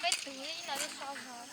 Peb tug ib no so zog.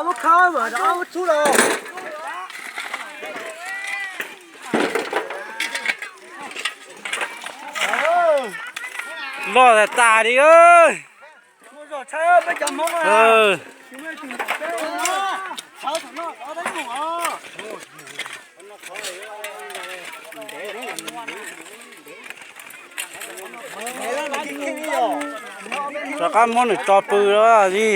Lub khab mas rov qab muab txhub los. Loj tas tas li. Rov qab muab nws tso pw li.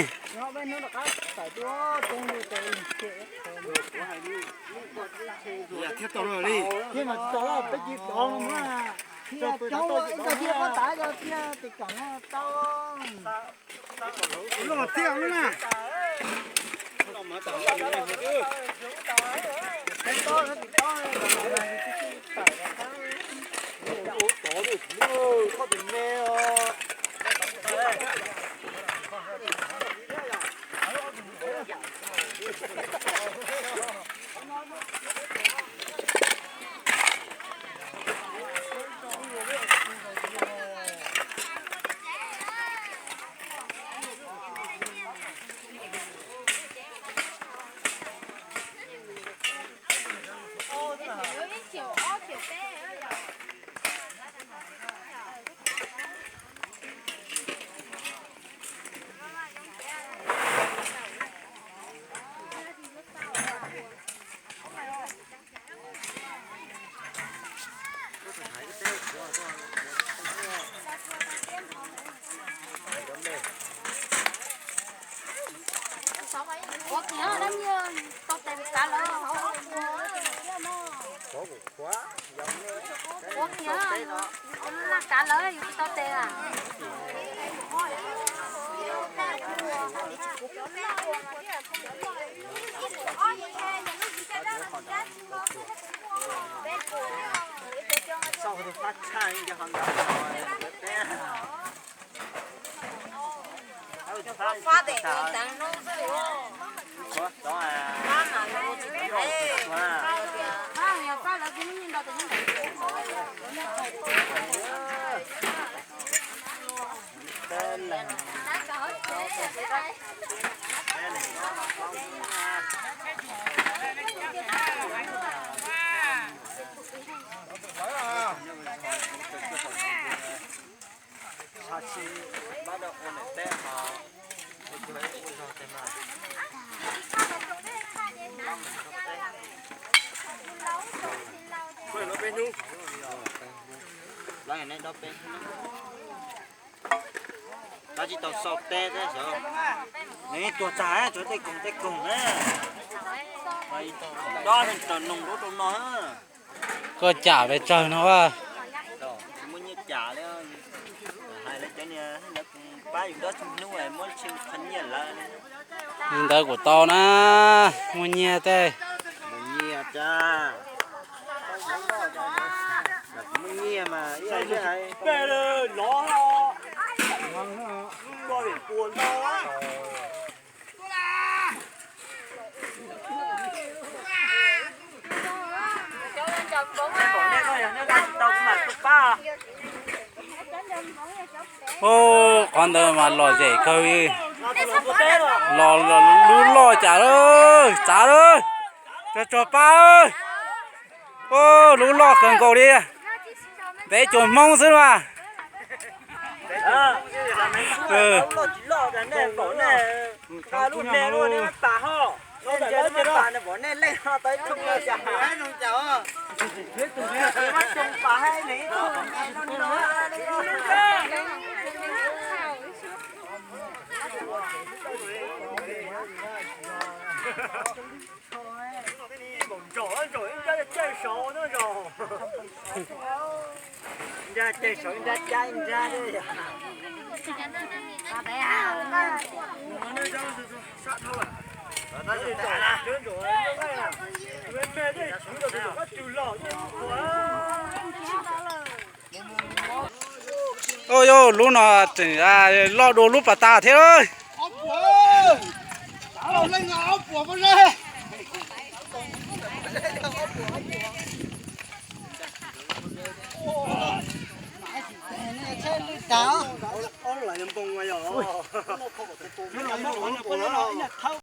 Ua kiag dab nyuag tau tes kav lawm. Ua kiag laj kav lawm yus tsis tau tes a. Tab tsis tau xaus teb thiab xyov. Nws tuag tsag, tsuav tej koog tej koog na. Dob neeg raws noog rau rau no. Koj cam pes tsawg no a? Tsis muaj nyiaj cam li. Hais lawv cov niag lawv pab yus dob tsawg hnub muab tsheej qhov nyiaj lawv. Li ntawd kuv tau na, muaj nyiaj tej. Muaj nyiaj tsa. Muaj nyiaj mas ib hais. Ub, qhov ntawd mas lom zem kawg li. Los, los lub loj cas lawm, txav lawm, tsuag tsuag pab. Ub, lub loj kawg nkaus li. Ntev cuag Hmoob xwb mas. Ub, yog lub no tseem loj dua lub pas tas thiab lawm.